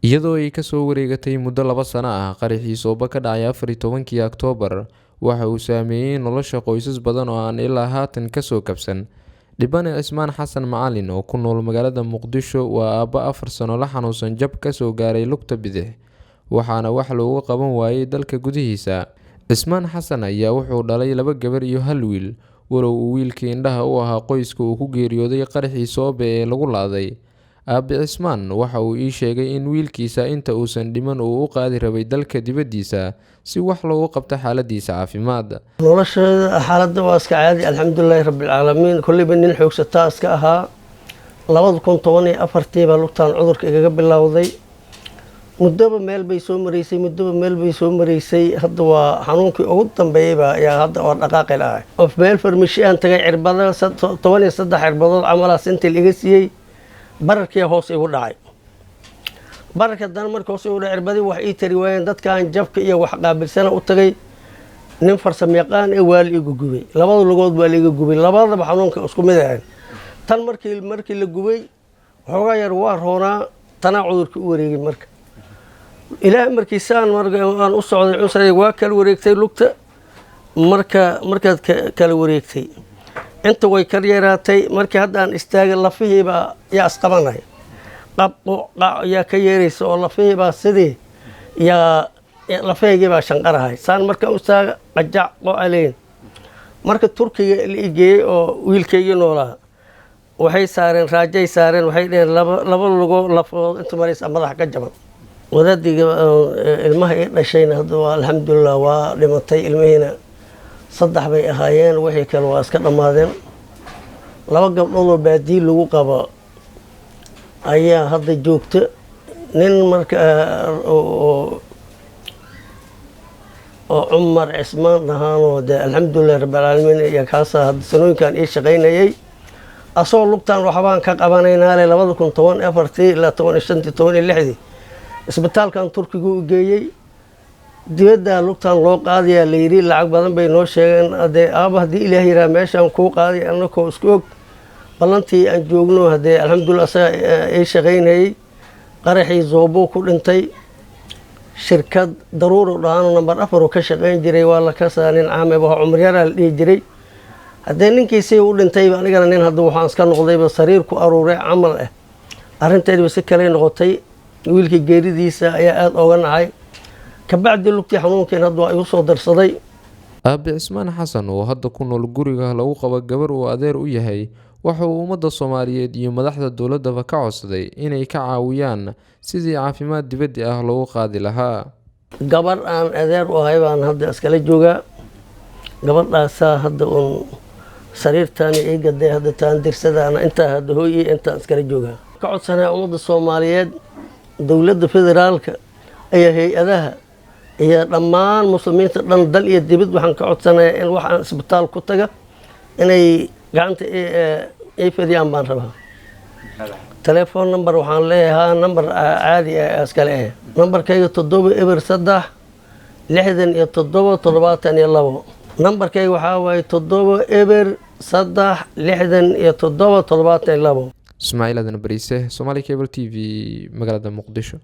Iyadoo ay kasoo wareegatay muddo 2 sano ah qaraxii Soobe ka dhacay 14-kii Oktoobar, waxa uu saameeyey nolosha qoysas badan oo aan ilaa haatan kasoo kabsan. Dhibane Cismaan Xasan Macalin oo ku nool magaalada Muqdisho waa aabbo 4 sano la xanuunsan jab kasoo gaaray lugta bidix, waxaana wax loogu qaban waayey dalka gudihiisa. Cismaan Xasan ayaa wuxuu dhalay laba gabar iyo hal wiil, walow uu wiilkii indhaha u ahaa qoyska uu ku geeriyooday qaraxii Soobe ee lagu laaday. Aabe Cismaan waxa uu ii sheegay in wiilkiisa inta uusan dhiman uu u qaadi rabay dalka dibaddiisa si wax loogu qabto xaaladiisa caafimaad. Nolosheeda xaaladda waa iska caadi, alxamdulilaahi rabbilcaalamiin. Kolleyba nin xoogsataa iska ahaa. 2014-tii baa lugtaan cudurka igaga bilowday. Muddoba meel bay soo maraysay, muddoba meel bay soo maraysay. Hadda waa xanuunkii ugu dambeeyeyba ayaa hadda oo dhaqaaqi lahay. Of meel farmashi aan tagay, cirbada 13 cirbadood camalaa sintil iga siiyey. Bararkii hoos igu dhacay. Bararka haddana marka hoos igu dhacay, cirbadii wax ii tari waayeen. Dadkaan jabka iyo wax qaabilsana u tagay, nin farsamo yaqaan ee waa la iga gubay. Labada lugood waa la iga gubay, labadaba xanuunka isku mid ahayn. Tan markii la gubay waxoogaa yar waa roonaa, tanaa cudurkii u wareegay. Marka ilaah markii saan marka aan u socday cusray waa kala wareegtay lugta. Marka markaad kala wareegtay, inta way kar yaraatay. Markii hadda aan istaagay, lafihiibaa yaa isqabanaya, qab qac yaa ka yeeraysa oo lafihiibaa sidii yaa lafahaygiibaa shanqarahay. Saan markaan u istaaga, qajac qocaleyn. Marka Turkiga la igeeyey oo wiilkaygii noolaa, waxay saareen raajay saareen. Waxay dheheen laba lugo lafood inta maraysa madaxa ka jaban. Wadaadiga ilmaha ii dhashayna hadda waa alxamdulilah, waa dhimatay. Ilmihiina saddex bay ahaayeen, wixii kale waa iska dhammaadeen. Laba gabdhood oo baadiyi lagu qabo ayaa hadda joogta. Nin marka oo Cumar Cismaan dhahaanoo dee alxamdulilah rabbilcaalamiin iyo kaasaa hadda sanooyinkan ii shaqaynayay, asagoo lugtaan waxbaan ka qabanaynaale. 2014-tii ilaa 15-tii, 16-dii isbitaalkan Turkigu u geeyey. Dibaddaa lugtaan loo qaadayaa la yidhi, lacag badan bay noo sheegeen. Haddee aaba haddii Ilaah yiraa meeshaan kuu qaaday, annakoo isku og ballantii aan joogno. Haddee alxamdulillah asaga ii shaqaynayay. Qaraxii Zoobo ku dhintay. Shirkad Daruuro dhaano number 4 oo ka shaqayn jiray, waa la kasaa, nin caameba Cumar Yaraa la dhihi jiray. Haddee ninkiisii u dhintayba, anigana nin hadda waxaan iska noqdayba sariir ku aruuray camal ah. Arrinteediba si kaley noqotay. Wiilkii geeridiisa ayaa aada ooga nacay. Kabacdi lugtii xanuunkiin hadda waa igu soo darsaday. Aabe Cismaan Xasan oo hadda ku nool guriga lagu qabo gabar uu adeer u yahay, waxa uu ummadda Soomaaliyeed iyo madaxda dowladdaba ka codsaday inay ka caawiyaan sidii caafimaad dibaddi ah loogu qaadi lahaa. Gabar aan adeer u ahay baan hadda iskala joogaa. Gabadhaasaa hadda uun sariirtaani ii gaday, hadda taan dirsadaana intaa hadda hooy intaan iskala joogaa. Ka codsanaya ummadda Soomaaliyeed, dowladda federaalka iyo hay-adaha iyo dhammaan muslimiinta dhan, dal iyo dibad, waxaan ka codsanayaa in wax aan isbitaal ku taga inay gacanta ii fidiyaan baan rabaa. Telephone number waxaan leeyahaa, number caadi ah iskale ah. Nambarkayga 703 67 72. Nambarkayga waxaa waaye 703 67 72. Ismaaciil Aadan Bariise, Somali Cable TV, magaalada Muqdisho.